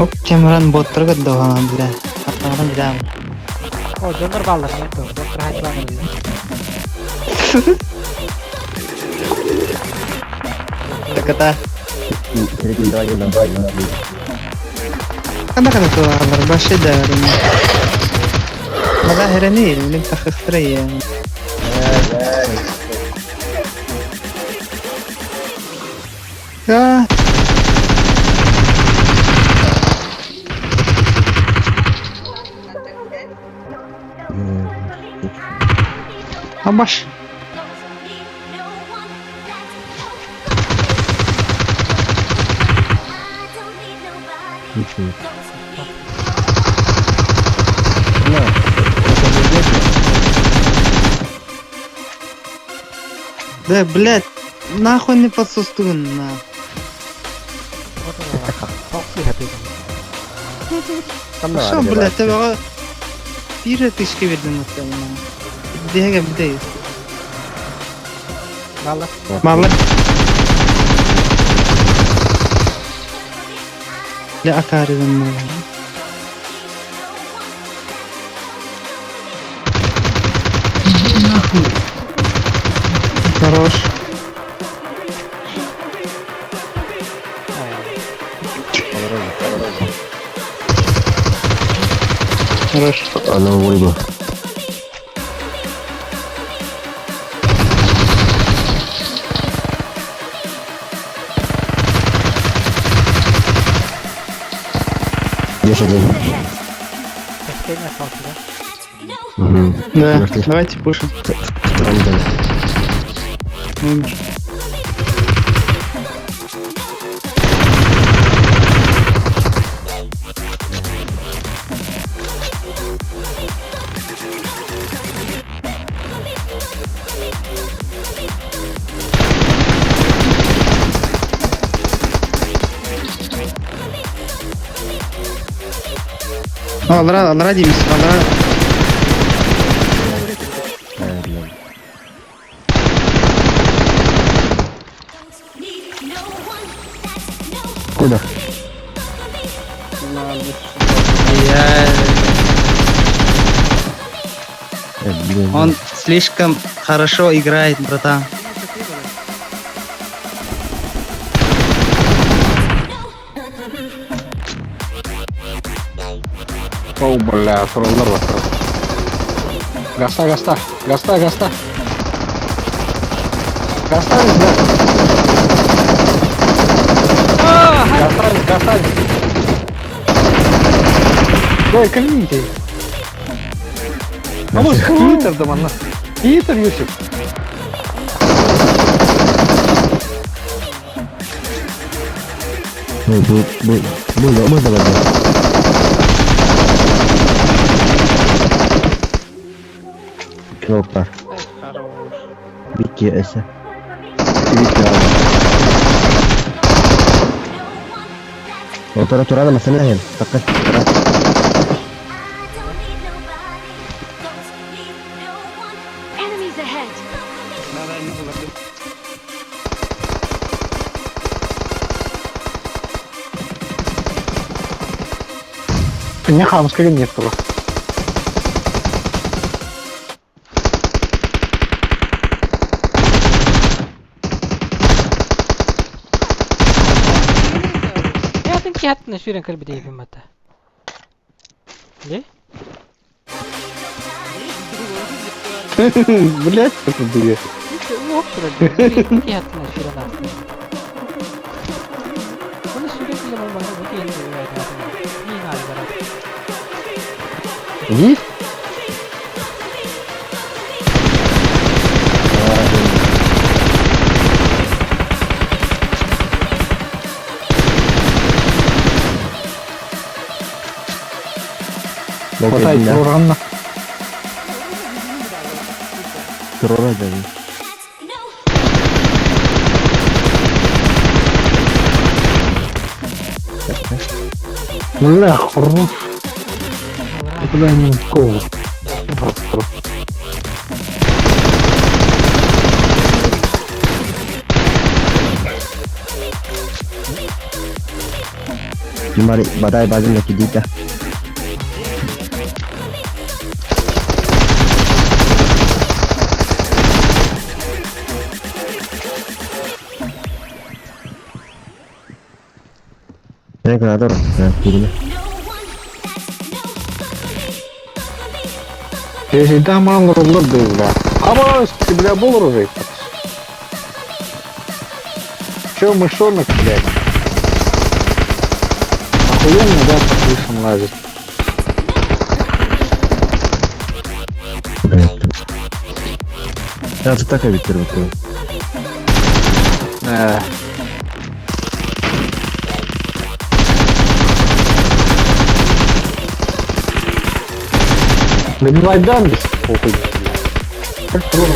Оп, Кэмран боттары көрдөҕө бля. Аттаҕынан билэм. О, дьоннор бааллар, нет, боттар хайдылаан билэр. Таката. Хана хана туалар, башы да Мага херени, билим тахыстыра я. Да. Абаш. Да, блядь, нахуй не подсустун, на. Что, блядь, тебе биир тысяча бердим Диһэгэ бүтэй. Баллар. Маллар. Бля, акарыдан Нахуй. Хорош. Хорош. Она выбор. Есть один. Последний остался, да? Угу. Да, Мертвый. давайте пушим. Второй дали. Умер. Алра, алра дейміз, алра. Э, блин. Куда? Я... Э, блин. Он слишком хорошо играет, братан. О, бля, троллар бар. Гаста, гаста, гаста, гаста. Гаста, бля. Гаста, гаста. Ой, калиньте. А может, Питер да манна. Питер, Юсик. Бу, бу, бу, бу, бу, давай. Кнопка. Бики, эсэ. Бики, Отора турана масана хен. Такка. Enemies ahead. Не хамская нет было. Я think хаттын сүүрэн кэлбит эйбин мата. Не? Блять, это дые. Оп, хаттын сүүрэн астын. Оны сүүрэн кэлэ болмаса бу киһини Ни надо барат. Есть? Хватает урана. Туруора дьон. Бля, хорош. Бля, не такого. Mari baдай базын кидита. Мен гранатор, кидиме. Если там ман руллар бля. А бля, был уже. Че мышонок, блядь? Охуенно, да, по крышам лазит. Я тут так битер бу. Добивай дан, похуй. Как трудно.